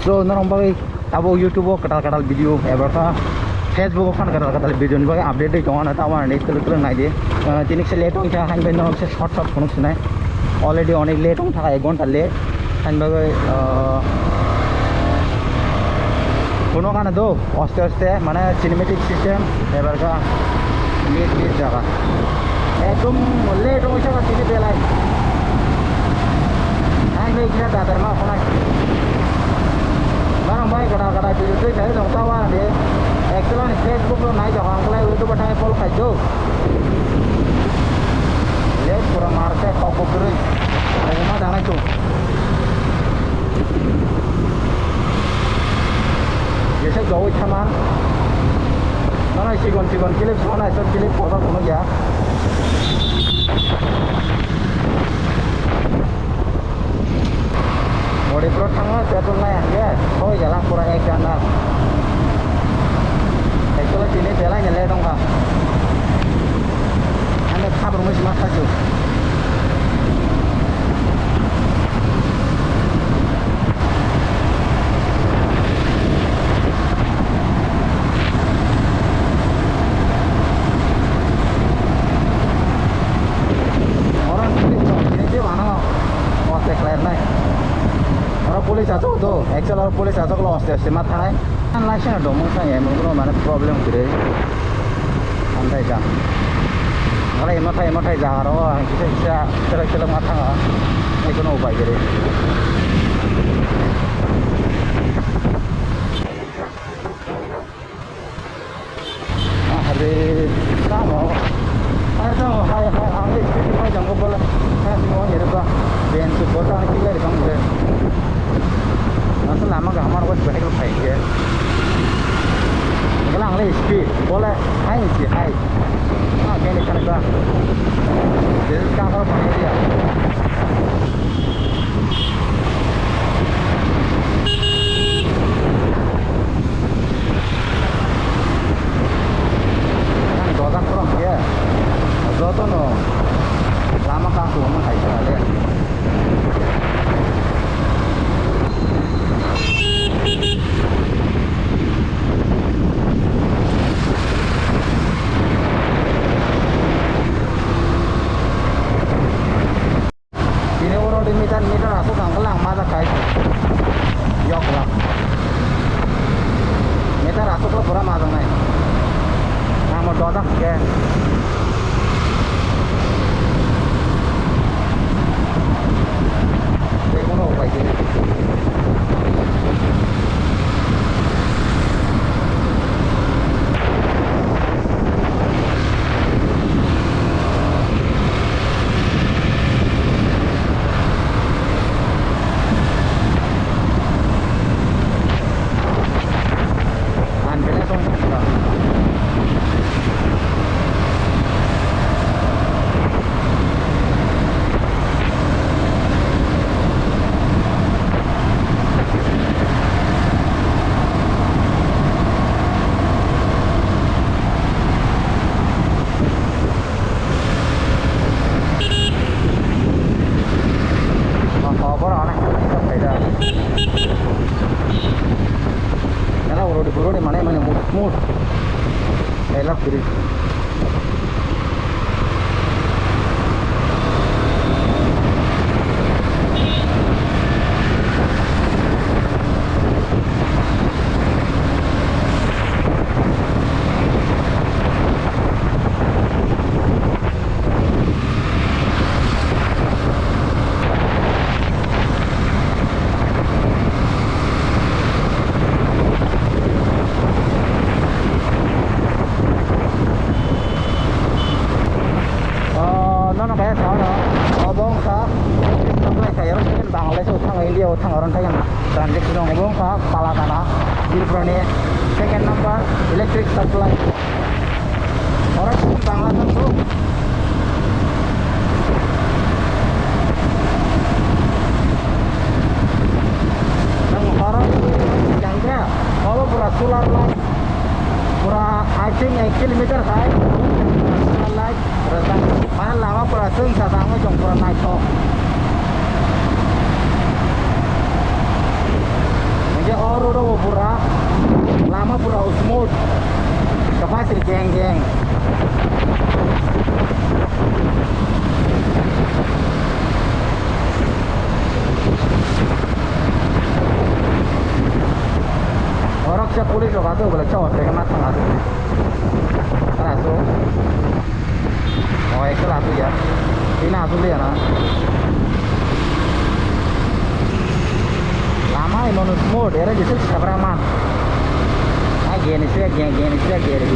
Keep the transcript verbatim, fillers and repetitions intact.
So, norok bagwi tabuk YouTube o kwtal kwtal video, eba kha Facebook o phan kwtal kwtal video ni bagwi update ri tongo, na tamo ani twlwk twlwk nai di. Ah, tini kisa late wngkha, hain bai norok se short short phunuk sinai. Already onek late wngkha, ek ghonta late. Hain bagwi, ah, phunuk ano do, aste aste, mane cinematic system, eba kha late late jaga. Ekdom late wngwi saka tini belai. Ang bai kisa dadar ma khonai. Norok bai kada kada video twi khai jong tawa de. Actually ani Facebook lo nai jong ang klai ulo ba thai pol khai do. Late pura mar se kok bok rwi. Ai ma danai chung. Jesa gawi thaman. Nana sigon sigon clip, sona iso clip kotor kono ya. Modi pro thangma petrol nai hangke, hoi gela pura ek ganda. Actually tini belai ni le dongkha. Ane khabar mo sima khachu. Oro police rok tini tei mano oste khlai rwnai. Oro police achuk do, actual oro police achuk lo oste oste ma thanai. An lai sena do mung sai emon mane problem kwrwi. Amthai ka. Oro emo thai emo thai jaga ro ang kisa kisa selek selek ma thanga. Ai kono upai kwrwi. Are, tamo. Are, tamo, hai, hai, ang le speed mai jang ko bola. Hai, mo ni ba. Ben su ko ta ki le bang le. Masa lama ga hamar ko bai ko phai ke. Ngala ang le speed bola hai si hai. Ma ke ni kana ba. Del ka ko phai dia. Ani dojak khorang khe jotono lama kasu hwnwi hai kha le. Tini oro di meter, meter aswk ang khe lang majak khai. Yok lang. Meter aswk khe pura majak nai. Ang mo dojak khe. Tei bono upai khe. Khobor ana khaida. Nala urodi burodi mane mane mut mut. Elak kiri. Oh, nono kaya sa no. Obo wngkha Bangladesh o thang, India o thang, oro thang transit rong. Obo wngkha Palagana, Tripura ni second number electric supply. Oro chini Bangla tong bro. Nang oro jangkra, oro pura solar light. Pura, I think, ek kilometer hai. Solar light, pura jang-, mana lama pura chwng sa tangwi tong pura naithok. Hingke Lama pura smooth. Kapasir geng geng. Orok sa police rok ato bole chawat tega mat thang ato. Ara so. Oh, ekla ato ya. Ina ato ya na. Lama imono smooth, era jese sabra man. Ah, geni se, geni, geni se, geni.